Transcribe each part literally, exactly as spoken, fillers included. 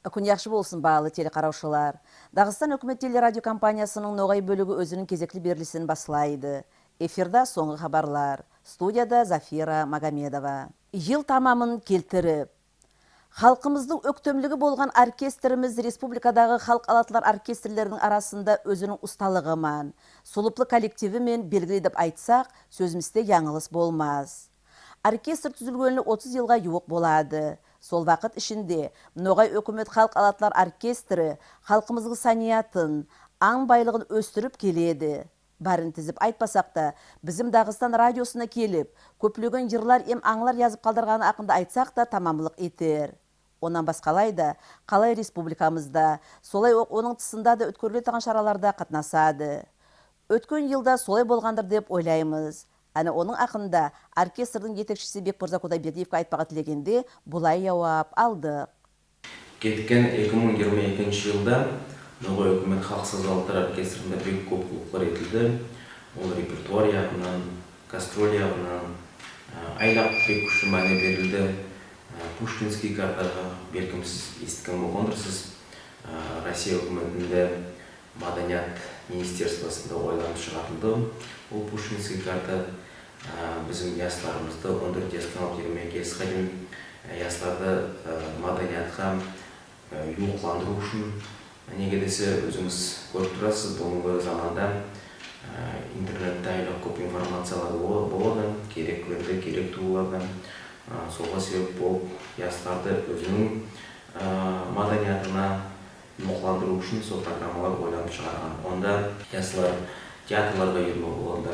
Куьн яхшы болсын, баалы телекаравшылар. Дагыстан оькимет телерадиокомпаниясынынъ ногай боьлиги оьзининъ кезекли берилисин баслайды. Эфирде сонъгы хабарлар. Студияда Зафира Магомедова. Йыл тамамын келтирип, халкымыздынъ оьктемлиги болган оркестримиз республикадагы халк алатлар оркестрлерининъ арасында оьзининъ усталыгы ман, сулыплы коллективи мен белгили деп айтсак, соьзимизде янъылыс болмас. Оркестр туьзилгенли отыз йылга ювык болады. Сол вакыт ишинде Ногай оькимет халк алатлар оркестри халкымыздынъ саниятын, анъ байлыгын оьстирип келеди. Баьрин тизип айтпасак та, бизим Дагыстан радиосына келип, коьплеген йырлар эм анълар язып калдырганы акында айтсак та, тамамлык этер. Оннан баскалай да, калай республикамызда, солай ок онынъ тысында да оьткерилетаган шараларда катнасады. Оьткен йылда солай болгандыр деп ойлаймыз. Ане онынъ акында оркестрдинъ етекшиси Бекмырза Кудайбердиевке айтпага тилегенде, булай явап алдык. Кеткен эки мынъ йырма экинши йылда Ногай оькимет халк саз алатлар оркестринде бек коьп куллыклар этилди. Ол репертуар ягыннан, гастроль ягыннан, аь, айлак бек куьшли маьне берилди. Аь, Пушкинский картага, белким, сиз эситкен болгандырсыз, аь, Россия оькиметинде Маданият министерствосында ойланып шыгарылды. Ол Пушкинский карта, аь, бизим ясларымызды, он доьрт ястан алып йырма эки яска дейим, аь, ясларды, аь, маданиятка, аь, ювыкландырув уьшин. Неге десе, оьзинъиз коьрип турасыз, буьгуьнги заманда, аь, интернетте айлак коьп информациялар бола-, болады, кереклерди, керек тувылларды. Аь, сога себеп болып, ясларды оьзининъ, аь, маданиятына ювыкландырув уьшин сол программалар ойланып шыгарган. Онда яслар театрларга юрмеге болады,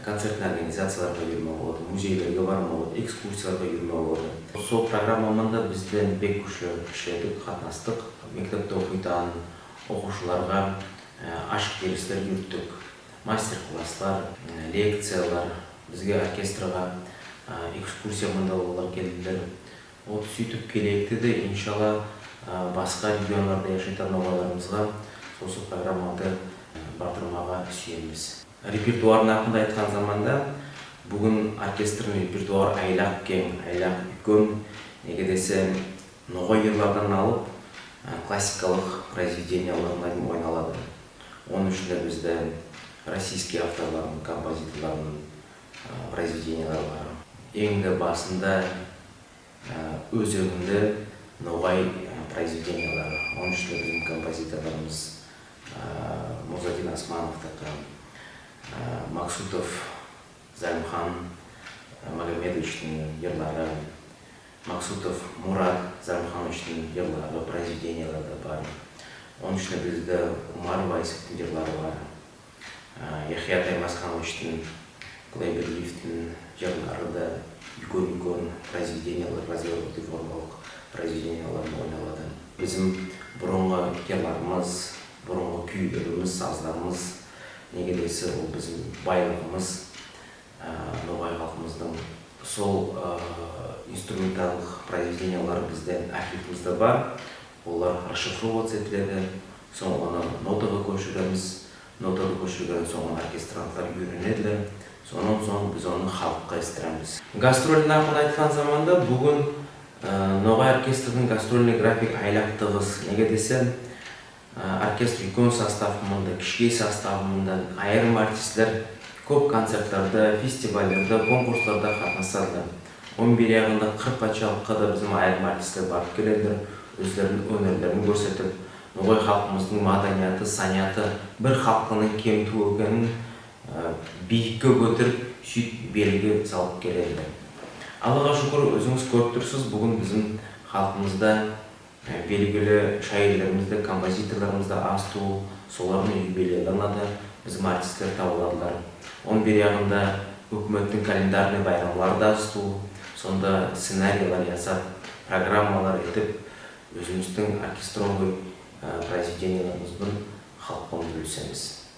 концертный организацияларга юрмеге болады, музейлерге бармага болады, экскурсияларга юрмеге болады. Сол программа ман да биз де бек куьшли иследик, катнастык. Мектепте окыйтаган окувшыларга, аь, ашык дерислер юрттик. Мастер-класслар, аь, лекциялар, бизге оркестрге, аь, экскурсия ман да олар келдилер. Вот суьйтип келеекте де, иншалла, аь, баска регионларда яшайтаган ногайларымызга сосы программады, аь, бардырмага суьемиз. Репертуардынъ акында айткан заманда, буьгуьн оркестрдинъ репертуары айлак кенъ, айлак уьйкен. Неге десе, ногай йырлардан алып, аь, классикалык произведенияларына дейим ойналады. Онынъ ишинде бизде российский авторлардынъ, композиторлардынъ, аь, произведениялары бар. Энъ де басында, аь, оьзегинде ногай, аь, произведениялары. Онынъ ишинде бизим композиторларымыз, аь, Мурзадин Османовтыкы, аь, Максутов Залимхан, аь, Магомедовичтинъ йырлары, Максутов Мурат Залимхановичтинъ йырлары, произведениялары да бар. Онынъ ишинде бизде Умар Вайсовтынъ йырлары бар. Аь, Яхья Таймасхановичтинъ, Кудайбердиевтинъ йырлары да уьйкен-уьйкен произведениялар, развернутый формалык произведениялар ман ойналады. Бизим бурынгы йырларымыз, бурынгы куьйлеримиз, сазларымыз, неге десе, ол бизим байлыгымыз. Аь, ногай халкымыздынъ сол, аь, инструменталлык произведениялары бизде архивимизде бар. Олар расшифроваться этиледи. Сонъ оны нотага коьширемиз. Нотага коьширген сонъ оны оркестрантлар уьйренедилер. Соннан сонъ биз оны халкка эситтиремиз. Гастрольдинъ акында айткан заманда, буьгуьн, аь, ногай оркестрдинъ гастрольный график айлак тыгыс. Неге десе, аь, оркестр уьйкен составы ман да, кишкей составы ман да, айырым артистлер коьп концертлерде, фестивальлерде, конкурсларда катнасады. Онынъ бир ягында Кыр патшалыкка да бизим айырым артистлер барып келедилер, оьзлерининъ оьнерлерин коьрсетип, ногай халкымыздынъ маданияты, санияты, бир халктынъ кемитуьв экенин, аь, бийикке коьтерип, суьйтип белгиге салып келедилер. Аллага шуькир, оьзинъиз коьрип турсыз, буьгуьн бизим халкымызда аь, белгили шаирлеримиз де, композиторларымыз да аз тувыл, солардынъ юбилейлеринде де бизим артистлер табыладылар. Онынъ бир ягында оькиметтинъ календарный байрамлары да аз тувыл, сонда сценарийлер ясап, программалар этип, оьзимиздинъ оркестровый, аь, произведенияларымыз бен халк пан боьлисемиз.